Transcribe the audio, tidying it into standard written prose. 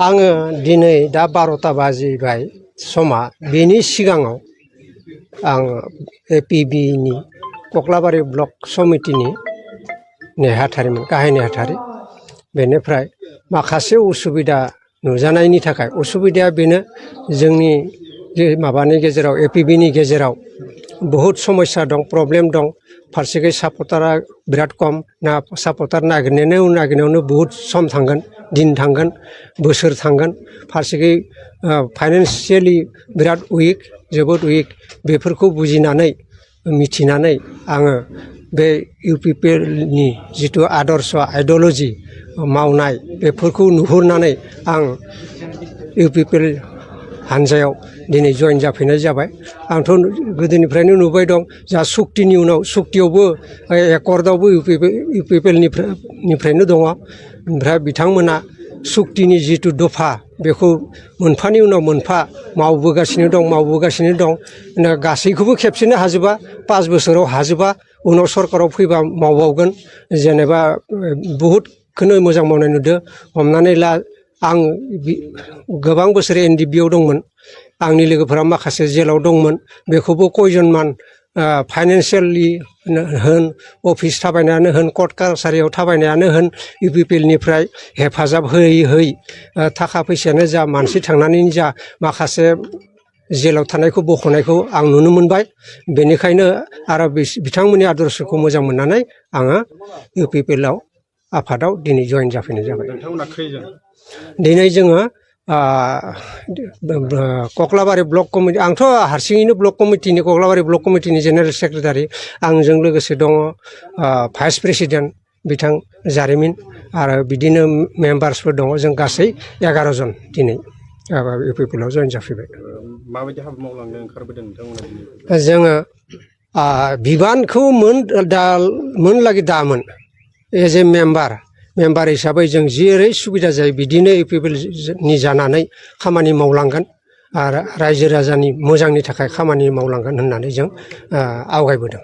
आङो दिनै दा 12टा बाजिबाय समा बेनि सिगाङाव आं एपिबिनि कक्लाबारि ब्लक समितिनि नेहाथारिमोन गाहाय नेहाथारि बेनिफ्राय माखासे उसुबिदा नुजानायनि थाखाय उसुबिदाया बेनो जोंनि माबानि गेजेराव एपिबिनि गेजेराव बहुत समस्या दं प्रब्लेम दं फारसेखै सापर्टारा बिराद खम ना सापर्टार नागिरनायावनो बहुत सम थांगोन दिन थांगोन बोसोर थांगोन फारसेखै फाइनान्सियेलि बिराद उइक जोबोद उइक बेफोरखौ बुजिनानै मिथिनानै आङो बे इउपिपिएलनि जिथु आदर्श आइडिय'लजि मावनाय बेफोरखौ नुहुरनानै आं इउपिपिएल हानजायाव दिनै जइन जाफैनाय जाबाय आंथ' गोदोनिफ्रायनो नुबाय दं जा सुक्तिनि उनाव सुक्तियावबो एकर्डआवबो इउपिपिएलनिफ्रायनो दङ ओमफ्राय बिथांमोना सुक्तिनि जिथु दफा बेखौ मोनफानि उनाव मोनफा मावबोगासिनो दं गासैखौबो खेबसेनो हाजोबा 5 बोसोराव हाजोबा उनाव सरकाराव फैबा मावबावगोन जेनेबा बहुदखौनो मोजां मावनाय नुदों हमनानै ला आं गोबां बोसोर एनडिबिआव दंमोन आंनि लोगोफोरा माखासे जेलाव दंमोन बेखौबो कयजनमान फाइनान्सियेलि होन अफिस थाबायनायानो होन कर्ट कासारियाव थाबायनायानो होन इउपिपिएलनिफ्राय हेफाजाब होयै थाखा फैसायानो जा मानसि थांनानै जा माखासे जेलाव थानायखौ बख'नायखौ आं नुनो मोनबाय बेनिखायनो आरो बिथांमोननि आदर्शखौ मोजां मोननानै आङो इउपिपिएलआव आफादाव दिनै जइन जाफैनाय जाबाय। दिनै जोङो कक्लाबारि ब्लक कमिटि आंथ' हारसिङैनो ब्लक कमिटिनि कक्लाबारि ब्लक कमिटिनि जेनेरेल सेक्रेटारि आंजों लोगोसे दङ भाइस प्रेसिडेन्ट बिथां जारिमिन आरो बिदिनो मेम्बार्सफोर दङ जों गासै 11 जन दिनै इउपिपिएलआव जइन जाफैबाय। माबायदि हाबा मावलांनो ओंखारबोदों नोंथांमोना? जोङो बिबानखौ मोनलागि दामोन एज ए मेम्बार हिसाबै जों जेरै सुबिदा जायो बिदिनो इउपिपिएलनि जानानै खामानि मावलांगोन आरो रायजो राजानि मोजांनि थाखाय खामानि मावलांगोन होननानै जों आवगायबोदों।